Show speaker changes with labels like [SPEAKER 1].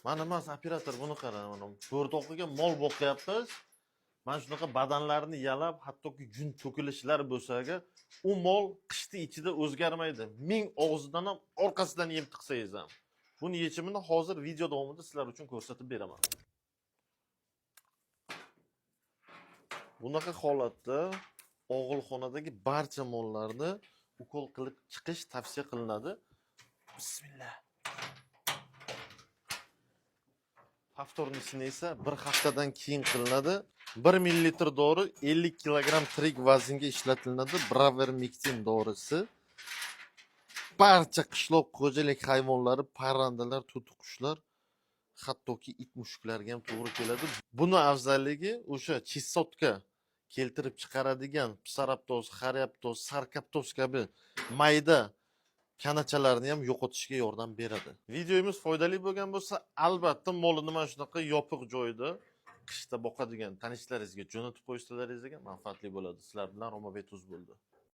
[SPEAKER 1] Mana emas, operator, buni qara, mana bo'rdoqiga mol boqyapmiz. Mana shunaqa badanlarni yalab, hattoki jun to'kilishlar bo'lsa agar, u mol qishni ichida o'zgarmaydi. Ming og'zidan ham, orqasidan yem tiqsangiz ham. Buni yechimini hozir video davomida sizlar uchun ko'rsatib beraman. Bunaqa holatda og'ilxonadagi barcha mollarni ukol qilib chiqish tavsiya qilinadi. Bismillah. Повторный sini esa bir haftadan keyin qilinadi. 1 millilitr dori 50 kilogramm tirik vaznga ishlatilinadi. Bravermektin dorisi. Barcha qishloq xo'jalik hayvonlari, parrandalar, to'tiqushlar, hattoki it mushuklarga ham to'g'ri keladi. Buni afzalligi o'sha чесотка keltirib chiqaradigan psaraptoz, xaryaptoz, sarkaptoz kabi mayda kanachalarni ham yo'qotishga yordam beradi. Videomiz foydali bo'lgan bo'lsa, albatta molini mana shunaqa yopiq joyda qishda boqadigan tanishlaringizga jo'natib qo'ysalaringizga manfaatli bo'ladi. Sizlar bilan Romabek Tuz bo'ldi.